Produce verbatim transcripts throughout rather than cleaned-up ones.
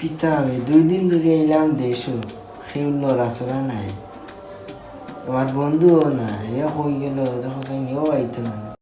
কিতা অয়, দুই দিন ধরি আইলাম দেশো, কেউ লড়াচড়া নাই। আমার বন্ধুও নাই, এ কই গেল, দেখো চাইন, এও আইতো না।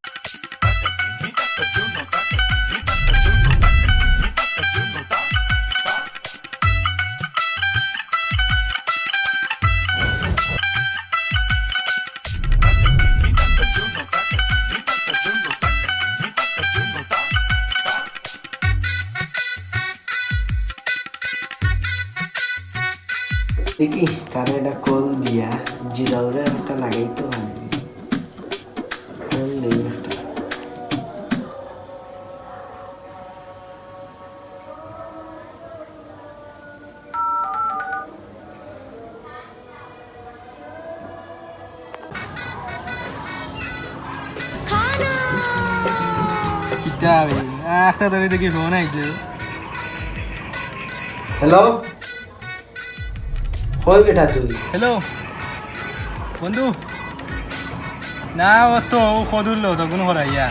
দেখি, তারে একটা কল দিয়া জিরাউরে একটা লাগাইতে পারি। কল দেই একটা। কিতা বে? আখতা ধরি দেখি ফোন আইছে। হ্যালো, কই বেটা তুই? হ্যালো, বন্ধু। না, ও তো ও কদুর লো, তখন হরাইয়া।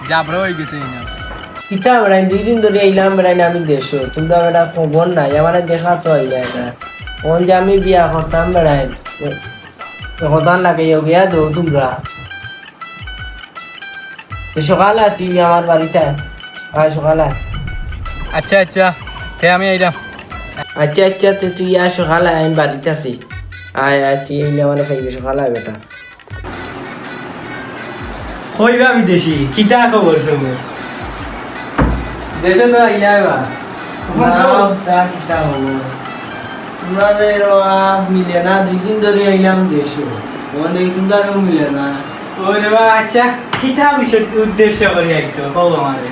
জাবরা অই গেছে এই না। কিতা বেড়াইন, দুই দিন ধরি আইলাম বেড়াইন আমি দেশো। তোমরা বেটা খবর নাই, আমারে দেখা তো আইলা না। অখন যে আমি বিয়া করতাম বেড়াইন, কথা লাগে গিয়া দো তোমরা। তে সকালে আয় তুই আমার বাড়িত আয়। আয় সকালে আয়। আচ্ছা, আচ্ছা, তে আমি আইরাম। আচ্ছা, আচ্ছা, তে তুই আয় সকালে আয়, আমি বাড়িত আছি। আয়, আয়, তুই আইলে আমারে পাইবে, সকালে আয় বেটা। কই বা বিদেশি, কিতা খবর সবর? দেশো তো আইলায় বা। না, তা কিতা খবর? তোমরা তো এরকম মিলে না, দুই দিন ধরি আইলাম দেশো। তখন দেখি তোমরা কেউ মিলে না। ও রে বা, আচ্ছা, কিতা বিষয় উদ্দেশ্য করি আইছো? কও আমারে।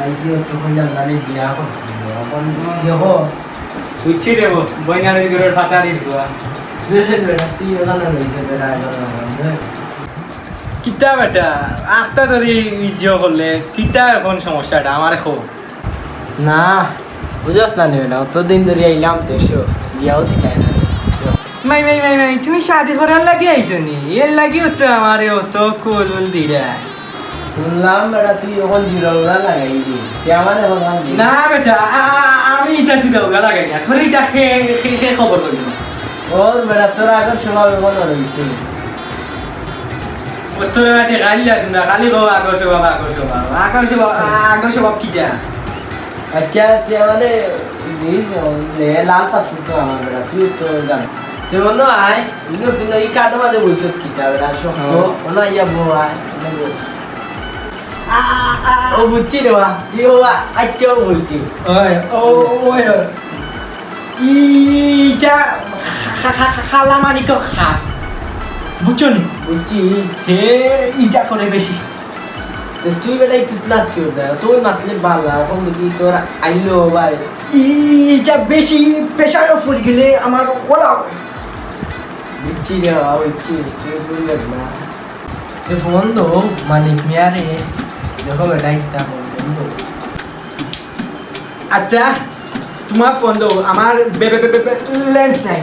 আইছি অত কইলাম না রে, বিয়া করতে। অখন দেখো। বুঝছি রে বা, বইনারে ঘরর ফাতারি দোয়া। দেখেন বেটা, তুই এখানে রইছে বেটা, এখানে রইছে। কিতা বেটা, আখতা ধরি ইজ্জো করলে, কিতা অখন সমস্যাটা? আমারে কও। না, বুঝস না নি বেটা, অতদিন ধরি আইলাম দেশো, বিয়াও দিতায় না। মাই, মাই, মাই, মাই, তুমি শাদি করার লাগি আইছো নি? এর লাগিও তো আমারে অত কলুল দিরা। শুনলাম বেটা, তুই অখন জুড়া উড়া লাগাইলি। তে আমারে অখন দি। না বেটা, আ-, আ-, আমি ইতা জুড়া উড়া লাগাই না। তোরে ইতা খে, খে, খে খবর কইলো? ওর বেটা, তোর আগর স্বভাব অখনো রইছে। ও তোর বেটা গাইল্লা তোমরা, খালি কও আগর স্বভাব, আগর স্বভাব। আগর স্বভাব, আ-, আগর স্বভাব কিতা? আচ্ছা, তে আমারে দিস, এ, লাল পাসপোর্ট তো আমার বেটা, তুই তো জান। তুই অনো আয়, কিন্তু, কিন্তু ই কার্ডর মাঝে বইছত কিতা বেটা, শক্ত, হ্যাঁ। অনো আইয়া বও আয়, অনো বও। আ, আ, আ। ও বুঝছি রে বা, তুই ও আ-, আচ্ছা ও বলছি। ওই, ও, ও, ওই, ওই। ইটা খা-, খা-, খা-, খা-, খালা মানিক খা। বুঝছো নি? বুঝছি। হে, ইটা করে বেশি। তো তুই বেটা একটু ক্লাস কি করবে? তুই মাতলে বালা, অখন দেখি তোর আইলো ভাই। ইটা বেশি প্রেশারো পড়ি গেলে আমার ওলা। বুঝছি রে বাবা, বুঝছি। তুই বুঝবে না। তে ফোন দো, মানিক মিয়ারে। দেখো বেটা, একটা ফোন, ফোন দো। আচ্ছা, তোমার ফোন দো, আমার বে-, বে-, বে-, বে-, ব্যালেন্স নাই।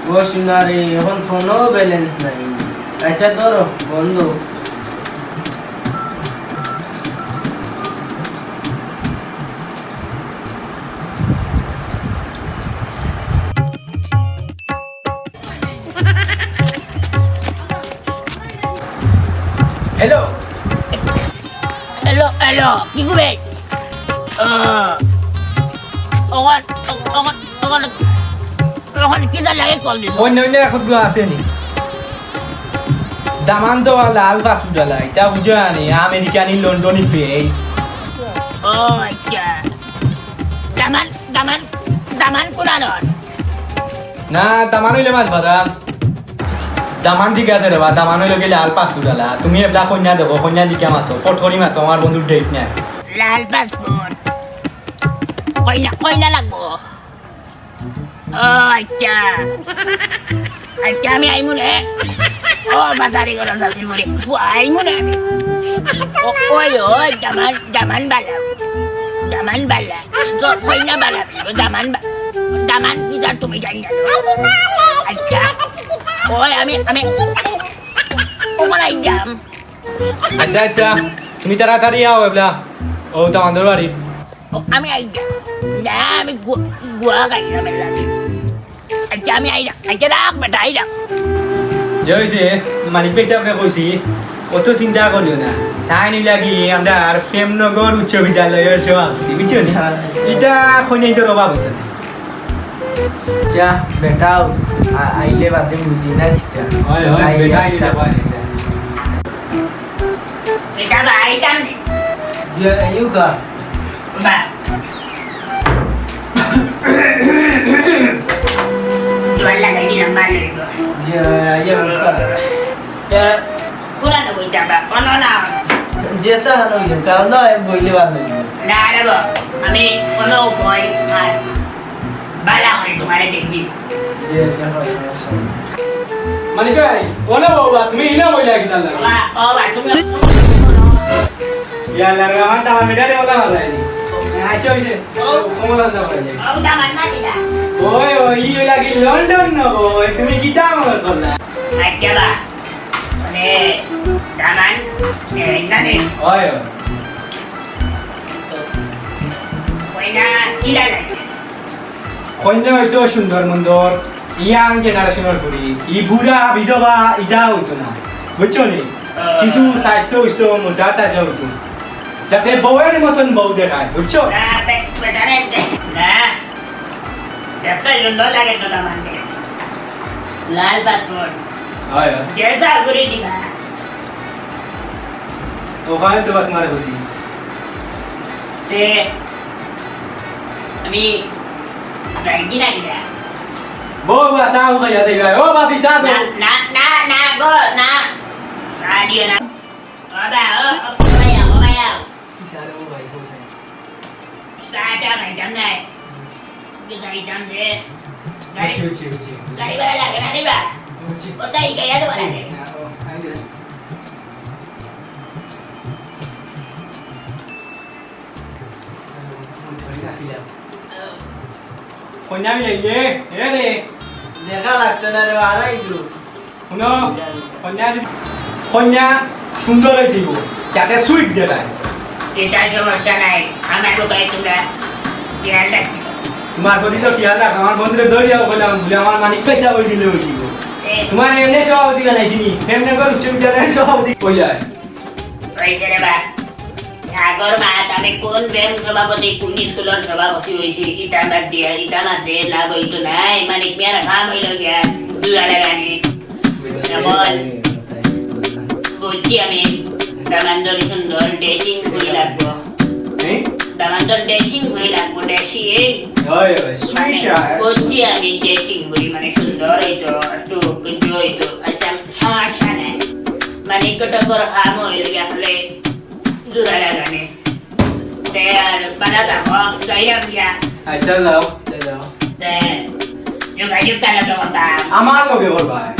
ও সোনা রে, অখন ফোনও ব্যালেন্স নাই। আচ্ছা, ধরো, ফোন দো। হ্যালো। হ্যালো, হ্যালো, কি করবে? আহ, অখন, অখন, অখন, অখন কিতা লাগি কল দিছো? অন্য, অন্য এখন গুলো আসেনি। দামান তো লাল পাসপোর্ট আলা, ইটা বুঝো আনি, আমেরিকানি, লন্ডনি ফেল। ও আচ্ছা। দামান, দামান, দামান কোনানোর? না, দামান অইলে মাছ ভাড়া। দামান ঠিক আছে রে বা, দামান অইলো গিয়া লাল পাসপোর্ট আলা। তুমি এবলা কইন্যা দেখো, কইন্যা দেখিয়া মাতো, ফট করি মাতো, আমার বন্ধুর ডেট নাই। লাল পাসপোর্ট? কইন্যা, কইন্যা লাগবো? ও আচ্ছা। আচ্ছা, আমি আইমু রে। ও বাজারি গরম সাথে মরে। আইমু রে আমি। ও, ওই, ওই, দামান, দামান বালা। দামান বালা। তো কইন্যা বালা। দামান বা-, দামান পূজা তুমি জানি না। আচ্ছা। ওই আমি, আমি, ও, ওখানে যাম। আচ্ছা, আচ্ছা। তুমি তাড়াতাড়ি আও এবলা। ও, দামান্দর বাড়ি। ও, আমি আইতাম। না, আমি গু-, গুয়া খাইলাম এর লাগি। আচ্ছা, আমি আইলাম। আচ্ছা, রাখ বেটা, আইলাম। যে অইছে, মানিক ভাই সাবরে কইছি, অত চিন্তা করিও না। তাইন অইলা কি আমরার প্রেমনগর উচ্চ বিদ্যালয়র সভাপতি, বুঝছো নি? ইতা কইন্যাইন্তর অভাব অইতো না। যা, বেটাও, আ-, আইলে বাদে বুঝি না কিতা। অয়, অয়, তাই বেটা আইলে একটা বাদে। এটা ভাই জানে। যে, ইউ কা। বা। জোয়ান লাগাই দিলাম, ভালো হইব। যে, ইয়ে, কা। এ, পুরানো বইটা বা, কোনো না। যে, সাহানো হইল, কারণ নয়, বইলে ভালো হইব। না রে বা, আমি কোনো বই আর বালা করে তোমারে দেখবি। যে, দেখো, সমস্যা নেই। মানিক ভাই, ও না বাবা, তুমি ইলা বইলা কিতা লাগি? বাবা, ও বাবা, তুমি ইয়াল্লা রে, আমার দামান বেটারে ওলা মারাইনি। আচ্ছা, অইছে। ও। কমলা দা ভাই। ও দামান না দিলা। ওই, ওই, ই লাগি লন্ডন না, ওই, তুমি কিতা মনে করলা? আচ্ছা বা, মানে, দামান, এ, জানে? ওই, ওই। ওই না, কিলা লাগে? কইন্যা অইতো সুন্দর মুন্দর, young generation-র ফুরি। ই বুড়া, বিধবা, ইটা অইতো না। বুঝছো নি? কিছু স্বাস্থ্য উস্থ্য মোটা তাজা অইতো। যাতে বউয়ের মতন বউ দেখায়, বুঝছো? না, বে-, বেটারে দে-, না। দেখতে সুন্দর লাগে তো না মানে। লাল পাথর। হয়, হয়। জেসা করে দিবা। ওখানে তো বাস মারে বুঝি। তে আমি যাই কি না কিনা? বউ বাসা ও ভাইয়া যাইবা। ও ভাবি, চা দাও। না, না, না, না গো, না। চা দিও না। ও বা, ও, ও ভাইয়া, ও ভাইয়া। কি করে ও ভাই, বসে? চা, চা খাইতাম না। কি খাইতাম রে? গাড়ি, বুঝছি, বুঝছি, বুঝছি। গাড়ি ভাড়া লাগে না রে বা? বুঝছি। ওটাই গাড়ি ভাড়া লাগে। না, ও, আমি বুঝছি। কইন্যা আমি লইলে, এ রে। দেখা লাগতো না রে, আড়াই দু। হুনো, কইন্যা, কইন্যা সুন্দর অইতে অইবো, যাতে sweet দেখায়। এটা সমস্যা নাই, আমার লোকাই তোমরা খেয়াল রাখি। তোমার প্রতি তো খেয়াল রাখ, আমার বন্ধুরে ধরিয়াও কইলাম, বলে আমার মানিক পয়সা ওই দিলে ওই দিব। এ। তোমার এমনি সভাপতি বানাইছি নি, এমনি করে উচ্চ বিদ্যালয়ের সভাপতি কই যায়? ওই যে রে বা, আগর মাত আমি কোন ব্যাংক সভাপতি, কোন স্কুলের সভাপতি হইছি, ইটা বাদ দিয়া, ইটা মাতে লাভ হইতো নাই। মানিক মিয়ার কাম হইল গিয়া, জুয়া লাগানি। বুঝছি। এমন বুঝছি আমি, দামান্দর সুন্দর, ড্রেসিং করে লাগবো। হ্যাঁ? দামান্দর ড্রেসিং করে লাগবো, ড্রেসিং। ওই, ওই, মানে, sweet আর। বুঝছি আমি, ড্রেসিং করি, মানে, সুন্দর হইতো, একটু কুঞ্জ হইতো। আচ্ছা, সমস্যা নাই। মানে, কত বড় কাম হইল গিয়া, হলে জোড়া লাগানি। তে আর বালা থাকো, যাইরাম গিয়া। আচ্ছা, যাও। যাও। তে, যোগাযোগ তাহলে তো কথা। আমার লগে করবা।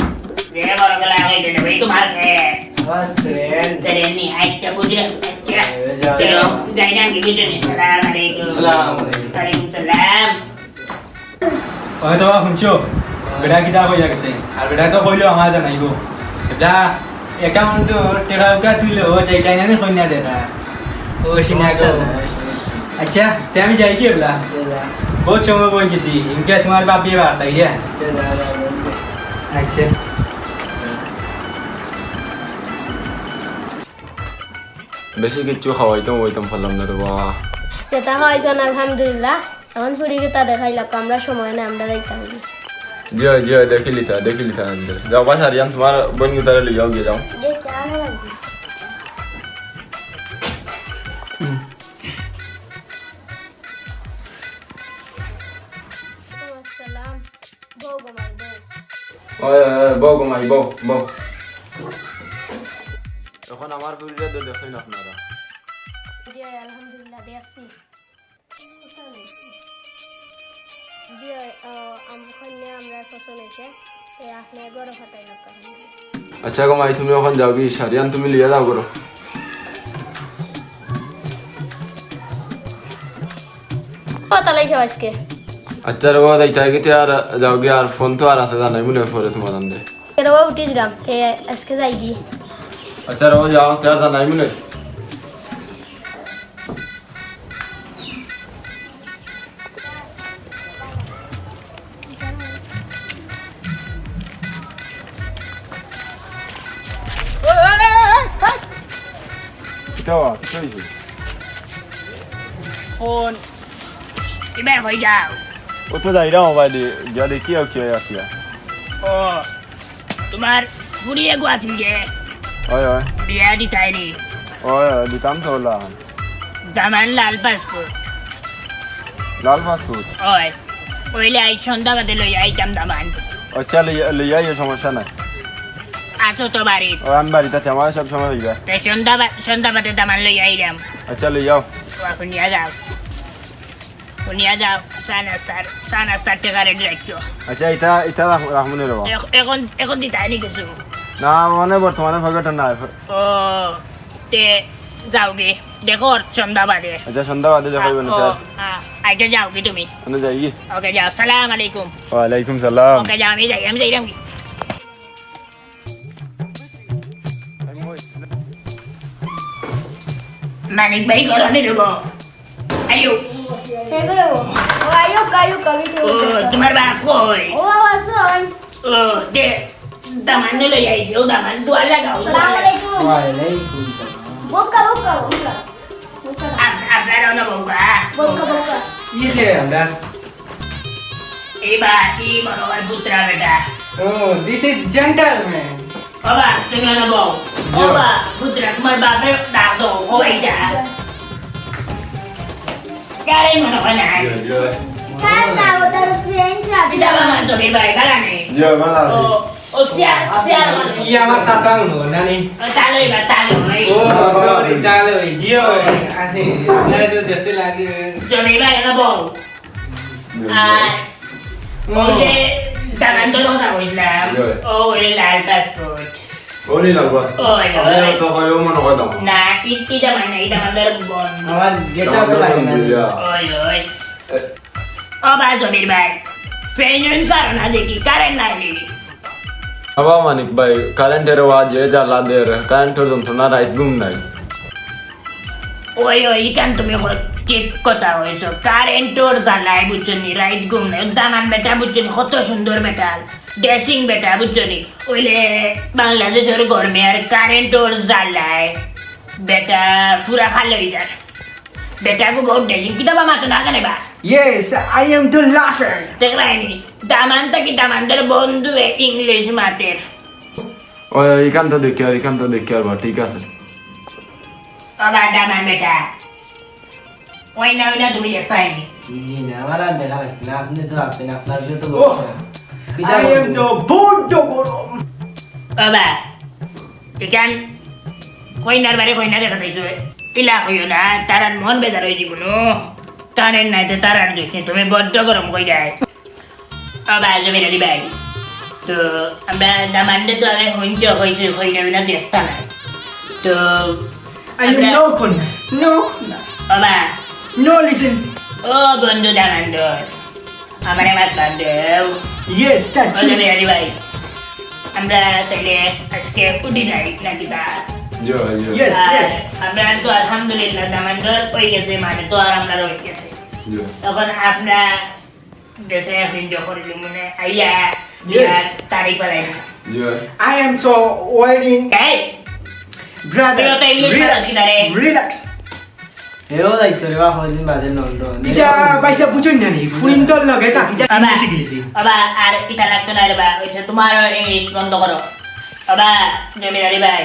যে বড় গলা হইতে দেবে, এই তোমার কে? আমার friend। তে রে নি, আচ্ছা, বুঝলাম। আচ্ছা। এ, যাও, তে, যাও। যাইরাম কি বুঝলি? সালাম আলাইকুম। সালাম আলাইকুম। ওয়ালাইকুম সালাম। ওই তো বা হুনছো, বেটা কিতা কইয়া গেছে? আর বেটা তো কইলো আমার জানাইবো। বেটা account তো টেকা উকা তুইলো, ও যাই তাই না কইনা দেখা। ও সিনা সমস্যা কর। নাই, সমস্যা নাই। আচ্ছা, তে আমি যাই কি এবলা? আচ্ছা, যা। বহুত সময় বই গেছি, ইনকে তোমার বাপ বিয়ে বার তাই রে? আচ্ছা, যা, যা, যা। আচ্ছা। বেশি কিচ্ছু খাওয়াইতাম, খাওয়াইতাম পারলাম না রে বা। যেটা খাওয়াইছেন আলহামদুলিল্লাহ। এখন ফুরি কিতা দেখাইলাম, আমরা সময় নাই, আমরা যাইতাম। জি অয়, জি অয়, দেখিলিতা, দেখিলিতা আনতে। যাও বা সারিয়ান, তোমার বইন কিতারে লইয়াও গিয়া যাও। আসসালাম। বউ গো মাই বউ। ওই, ওই, ওই, বউ গো মাই, বউ, বউ। এখন আমার ফুরিরে তো দেখছইন আপনারা। জি, আলহামদুলিল্লাহ, দেখছি। জি, আহ, আম-, কইন্যা আমরার পছন্দ হইছে। তে আপনি ঘরো পাঠাই লোক। আচ্ছা গো মাই, তুমি এখন যাওগি, সারিয়ান তুমি লইয়া যাও ঘরো। কত লাইছো আজকে? আচ্ছা রে বাবা, যাইতায় গিতে আর যাওগি, আর ফোন তো আর আছে জানাই মনে পরে তোমার আনতে। রে বাবা, উঠিস গাম, তে আজকে যাইগি। আচ্ছা রে বাবা, যাও, তে আর জানাই মনে। তো, কিতা অইছে? ফোন। ইবার কই যাও? ও তো যাইরাম মোবাইলে, গিয়া দেখি আর কি অয়, আর কি অয়। ও, তুমার ফুড়ি এগু আছিল যে? অয়, অয়। বিয়া দিতায়নি? অয়, অয়, দিতাম তো অলা। দামান লাল পাসপোর্ট। লাল পাসপোর্ট? অয়। অইলে আইজ সন্ধ্যা বাদে লইয়া আইতাম দামান। আচ্ছা, লইয়া, লইয়া আইও, সমস্যা নাই। আছো তো বাড়িত? ও, আমি বাড়িত আছি, আমার সব সময় অইবা। তে সন্ধ্যা বা-, সন্ধ্যা বাদে দামান লইয়া আইরাম। আচ্ছা, লইয়া আও। ও, হুনিয়া যাও। হুনিয়া যাও, চা নাস্তার, চা নাস্তার টেকা ready রাখিও। আচ্ছা, ইটা, ইটা রাখ-, রাখমুনে রে বা। এখ-, এখন, এখন দিতায়নি কিছু? না, মানে বর্তমানে পকেটে নাই। ও, তে যাওগি, দেখো সন্ধ্যা বাদে। আচ্ছা, সন্ধ্যা বাদে দেখা অইবো না, ও, স্যার। আ, আচ্ছা, যাওগি তুমি। মানে যাইগি? ওকে, যাও। সালাম আলাইকুম। ওয়ালাইকুম সালাম। ওকে, যাও, আমি যাই, আমি যাইরাম। মানিক ভাই, ঘরো নি রে বা? আইও। হে গো। ও, আইও, আইও, আইও। ও, তুমার বাপ কই? ও, বাবা, আছইন। ও, দে, দামান লইয়া আইছে, ও দামান, দোয়া লাগাও, দোয়া লাগাও। আসসালামু আলাইকুম। ওয়ালাইকুম সালাম। বউক্কা, বউক্কা, বউক্কা। বউক্কা। আপ-, আপনারা অনো বউক্কা? বউক্কা, বউক্কা। ই কে আমরা? এই বা, ই মনে অয় পুতরা বেটা। Oh, this is gentleman. ও বা, তুমি অনো বও। জি। ও বা, পুতরা, তুমার বাপরে ডাক দেও, ও ভাই যা। কারে মনে অয় না? জি, জি। কার না, ও তার friend সাথে। কিতা বা মাতো রে ভাই, বালা নি? জি, বালা আছি। ও, ও চেয়ার, চেয়ার মানে। ই আমার চাচা মনে অয়, নানি? ও, তাহলে এবার তাহলে ভাই। ও, sorry, তাহলে ওই, জি ভাই, আছি। আপনারে তো দেখতে লাগে। চলে ভাই, অনো বও। জি, জি। আর ওই যে দামান্দর কথা কইছিলাম, জি। ও ওই লাল পাসপোর্ট। ও নি লাল পাসপোর্ট। ওই, ওই। আমি তো কই, ও মনে অয় দামান। না, ই, ই দামান না, ই দামান্দর বন্ধু। আমার get up দামান্দর লাগে না। বন্ধু, ইয়া। ওই, ওই। এ। ও ভাই জমির ভাই, fan উন ছাড়ো না দেখি, কারেন্ট নাই নি? বাবা মানিক ভাই, কারেন্টর আওয়াজে জ্বালা দের, কারেন্টর যন্ত্রণা, রাইত ঘুম নাই। ওই, ওই, ইখান তুমি ক-, ঠিক কথা কইছো। কারেন্টর জ্বালায় বুঝছো নি, রাইত ঘুম নাই। দামান বেটা বুঝছো নি, কত সুন্দর বেটা, dashing বেটা বুঝছো নি। অইলে বাংলাদেশর গরমে আর কারেন্টর জ্বালায় বেটা পুরা খাল অই যার। বেটাগু বহুত dashing, কিতা বা মাতো না কেনে বা? Yes, I am the laugher. দেখরায়নি, দামান থাকি দামান্দর বন্ধুয়ে English মাতের। ওই, ওই, ইখান তো দেখিয়ার, ইখান তো দেখিয়ার বা, ঠিক আছে। ও বা দামান বেটা। ওই না, ওই না, তুমি দেখতায় নি। জি না, আমার আর দেখা লাগছে না, আপনে তো আছইন, আপনার তো ওহ, বলছে না। I am the বড্ড গরম। ও বা, ইখান কইনার বাড়ি কইনা দেখা দিছো, ইলা কইও না, তারার মন বেজার অই যিবো নু। তারার নাইতে তারার দোষ নি, তুমি বড্ড গরম কই যায়। ও ভাই, জমির আলী ভাই, তো আমরা দামান্দে তো আগে হুনছো, কইছো, কইনা বিনা দেখতা নাই। তো I am আমরা no কইনা, no কইনা। ও বা। No listen. ও বন্ধু দামান্দর, আমারে মাত বাদ দেও। Yes, touch ও you. জমির আলী ভাই, আমরা তাইলে আজকে উঠি যাই নাকি বা? জি, জি। Yes, আর yes. আমরা তো আলহামদুলিল্লাহ দামান্দর অই গেছে, মানে তো আর আমরা রই গেছে। জি। তখন আমরা দেশে একদিন যখন মনে আইয়া Yes. বিয়ার তারিখ ফালাইলাম। জি। I am so waiting. এই, brother, তুই তো ইংলিশ relax, মারছিস না রে। Relax. এও যাইতো রে বা, কয়দিন বাদে লন্ডন। ইটা বাইসা বুঝইন না নি, ফুরিন্তর লগে থাকি যা বাবা, ইংলিশ শিখলিছি। বাবা, আর ইটা লাগতো না রে বা, ওই যে তোমার ইংলিশ বন্ধ করো। বাবা, জমির আলী ভাই,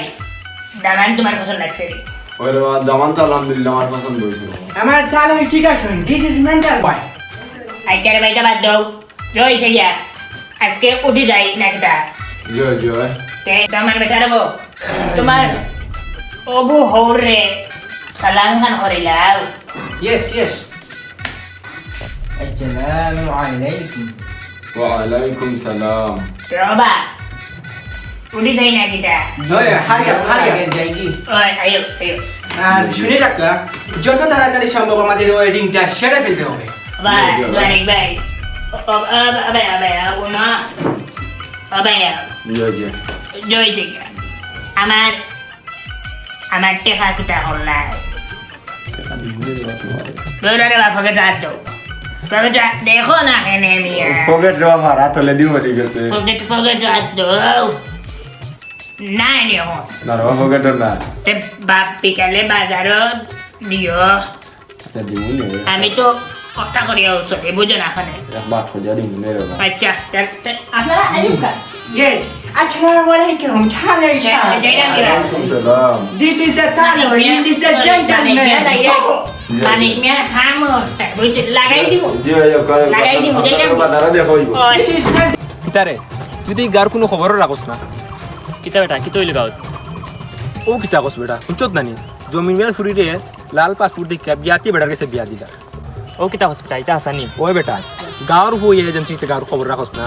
দামান তোমার পছন্দ লাগছে রে। ওরে বাবা, দামান তো আলহামদুলিল্লাহ আমার পছন্দ হইছে। আমার তাহলে ঠিক আছে, this is mental boy. আইকারে ভাইটা বাদ দাও। জয় গিয়া, আজকে উঠি যাই না কিতা? জয়, জয়। তে, তোমার বেটার বউ, তোমার অবু হউরে সালাম খান করিলাও। Yes, yes. আসসালামু আলাইকুম। ওয়ালাইকুম সালাম। তে বাবা, উঠি যাই না কিতা? জয়, hurry up, hurry up. আগে যাই কি? ওই, আইও, আইও। আর শুনে রাখবা, যত তাড়াতাড়ি সম্ভব আমাদের weddingটা সেরে ফেলতে হবে। ভাই, জয়, জয়। জয় ভাই। ও, ও, ও, ও, ভাই, ও, ভাই, ও, না। ও, ভাই, ও। জয়, জয়। জয়, জয়। আমার, আমার টেকা কিতা করলাই? টেকা দিবি রে বাবা তোমার। ধরো রে বাবা, পকেটে হাত দাও। পকেটে হাত দেখো না কেনে মিয়া? পকেট রে বাবা, হাত হলে দিব ঠিক আছে। পকেট, পকেটে হাত দাও। না, এনে এখন। না রে বাবা, পকেটে না। তে বাপ বিকালে বাজারো দিও। আচ্ছা, দিমু নে। আমি তো কথা করিয়া উঠছি, বুঝো না ওখানে। এক বাট খোঁজা দিমু নে রে বাবা। আচ্ছা, তে, তে, আচ্ছা, আইয়ুব Khan. Yes. Assalamu alaikum, Tanner Shah. যাই না, যাই না। ওয়ালাইকুম সালাম। This is the Tanner, he is the gentleman. মানিক মিয়া, খামোশ, বুঝছো? লাগাই দিমু। জি ভাই, ওকে, লাগাই দিমু, যাই না। বাজারো দেখা অইবো। ও। This is the কিতা রে? তুই তো ই গাঁওর কুনু খবরও রাখস না। কিতা বেটা, কিতা অইলো গাঁওত? ও কিতা কস বেটা, হুনছত না নি? জমিন মিয়ার ফুরিরে লাল পাসপোর্ট দেখিয়া বিয়াতি বেটার গেছে বিয়া দিলা। ও কিতা কস বেটা, ইতা হাছা নি? ওই বেটা, গাঁওর ফুয়া যেন তুই ইতা গাঁওর খবর রাখস না।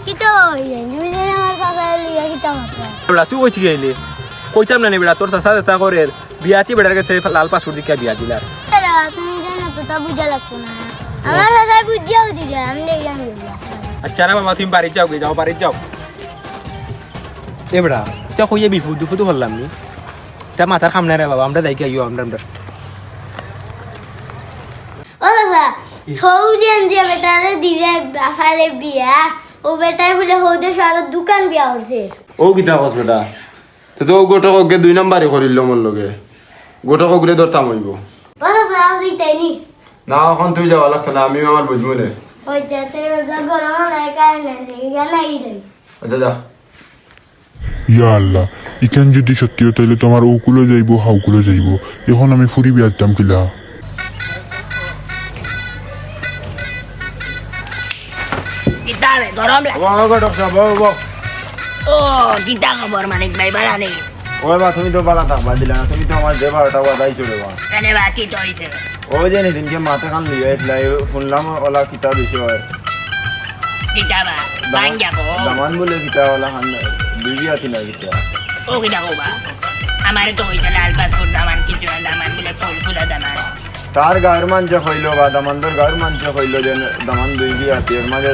কিতা অইছে? তুমি যে আমার চাচারে লইয়া কিতা মাতরায়? বেটা, তুই কই থাকি আইলে? কইতাম না নি বেটা, তোর চাচা যেতা করের, বিয়াতি বেটার গেছে লাল পাসপোর্ট দেখিয়া বিয়া দিলা। আরে, তুমি জানো তো, তা বুঝা লাগতো না। আমার চাচায় বুঝিয়াও দিলা, আমি দেখলাম বুঝলা। আচ্ছা রে বাবা, তুমি বাড়িত যাওগি, যাও, বাড়িত যাও। এ বেটা, ইতা কইয়া বিপদ টিপদ করলাম নি? ইতা মাথার কাম নায় রে বাবা, আমরা যাইগি, আইও, আমরা, আমরা। ও চাচা, হউ যেন যে বেটারে দিলে বাফরে বিয়া, ও বেটায় বুলে হউ দেশো আরো দুখান বিয়া করছে। ও কিতা কস বেটা? তে তো ও ঘটককে দুই নাম্বারি করিল মোর লগে। ঘটকগুরে ধরতাম অইবো। ও চাচা, আও যাইতায় নি? না, অখন তুই যাওয়া লাগতো না, আমি আমার বুঝমু নে। ওই যে, তে গরম নাই, কারেন্ট নাই, ইয়া নাই রে। আচ্ছা, যা। ইয়া আল্লাহ, ইখান যুদি সত্যি অয়, তাইলে তো আমার অউকুলও যাইবো, হাউকুলও যাইবো। অখন আমি ফুরি বিয়া দিতাম কিলা? কিতা রে, গরম লাগে? ও, ও, ঘটক সাব, ও, ও। ও, কিতা খবর মানিক ভাই, বালা নি? ওই বা, তুমি তো বালা থাকবা দিলা না, তুমি তো আমার যে বারোটা বাজাইছো রে বা। কেনে বা, কিতা অইছে? ওই যে হিদিনকে মাতে কান লইয়া আইছিলা, এই হুনলাম ওলা কিতা বিষয়। কিতা বা? দামান, বাঙ্গা কো। দামান বুলে কিতা ওলা হান, বিবি আতি না কিতা। ও কিতা কও বা? আমারে তো কইছে লাল পাসপোর্ট দামান, কিছু না দামান বুলে ফুল ফুলা দামান। তার গাঁওর মানষে কইলো বা দামান্দর গাঁওর মানষে কইলো যে দামান দুই বিয়া আতি, এর মাঝে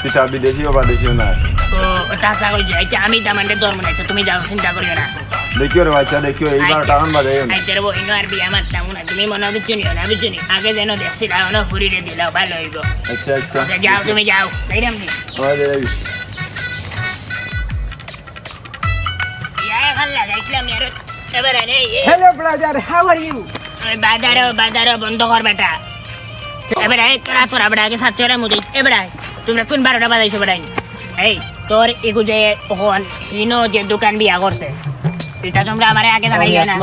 কিতা বিদেশিও বা দেশিও না। ও, ও চাচা কইছে, আচ্ছা, আমি দামান্দরে ধরমু নে, আচ্ছা, তুমি যাও, চিন্তা করিও না। দেখিও রে বাচ্চা, দেখিও, এইবার আচ্ছা। টাকান বাজাইও না। আচ্ছা রে বউ, ইনো আর বিয়া মাততাম না, তুমি মনো কিছু নিও না, বুঝছো নি? আগে যেন দেখছি, তাই অনো ফুরিরে দিলাও, ভালা অইবো। আচ্ছা, আচ্ছা। আচ্ছা, যাও, তুমি যাও, যাইরাম নি। ওই যে, এই। ইয়া, এখন লাগাইছিলাম, ইয়ার, এবারে নেই, এ। Hello, brother, how are you? ওই বাজারো, বাজারো বন্ধ কর বেটা। এবারে, এই, তোরা, তোরা বেটা, আগে সাত চড়া মুদি। এবারে, তোমরা কোন বারোটা বাজাইছো বেটা? এই, তোর ইগু যে অখন হিনো যে দুখান বিয়া করছে, ইটা তোমরা আমারে আগে জানাইও না।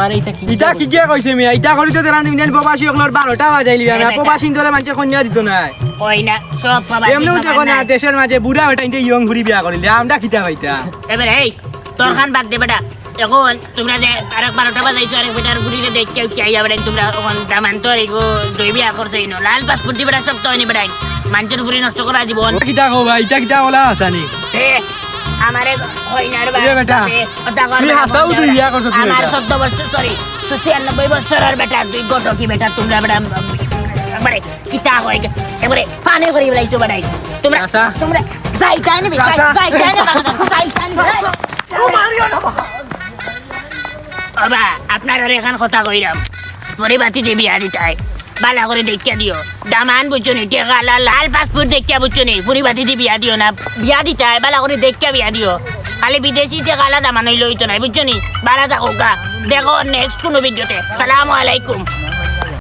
ইটা কিগিয়ে কইছে মিয়া? ইটা করি তো তোরা ইন্ডিয়ান প্রবাসী অকলর বারোটা বাজাইলি, আমি এই বেটা। প্রবাসী ধরে মানষে কইন্যা দিতো নায়। ওই না, সব প্রবাসী এমনেও সমান দেখো না, নায়। দেশর মাঝে বুড়া বেটা ইনতে ইয়ং ফুরি বিয়া করিলে, আমরা কিতা পাইতাম? এবারে এই, তোর খান বাদ দে বেটা। অখন তোমরা যে আরেক বারোটা বাজাইছো, আরেক বেটার ফুরিরে দেখিয়া উঠি আইয়া বেটা, তোমরা অখন দামান তো আর ইগু দুই বিয়া করছে ইনো। লাল পাসপোর্ট দি বেটা শক্ত অয়নি বেটা। মানষর ফুরি নষ্ট করা জীবন। ও কিতা কও ভাই, ইটা কিতা ওলা হাছা নি? এ, আমারে কইন্যার বা-, এ বেটা, বাপে, কথা কর তুই বেটা, হাছাউ বন্ধ তুই বেটা। বিয়া করছো তুই আমার বেটা। চৌদ্দ বছর, sorry, ছিয়ানব্বই বছরর বেটা, তুই ঘটকি বেটা, তোমরা বেটা, একবারে কিতা কয়, একবারে পানি করি বেলাইছো বেটা। তোমরা, আচ্ছা। তোমরা যাইতায় নি, আচ্ছা। যাইতায় নি, যাইতায় নি। ও মারিও না বাবা। বাবা, আপনারারে এখান কথা কইরাম। পরিবাতি দি বিয়া দিতায়। বালা করি দেখিয়া দিও। দামান বুঝছো নি? টেকাআলা লাল পাসপোর্ট দেখিয়া বুঝছো নি? পরিবাতি দি বিয়া দিও না। বিয়া দিতায়, বালা করি দেখিয়া বিয়া দিও। খালি বিদেশি টেকাআলা দামান অইলে অইতো নায়, বুঝছো নি? বালা থাকো গা। দেখো next কুনু ভিডিওতে। সালামু আলাইকুম।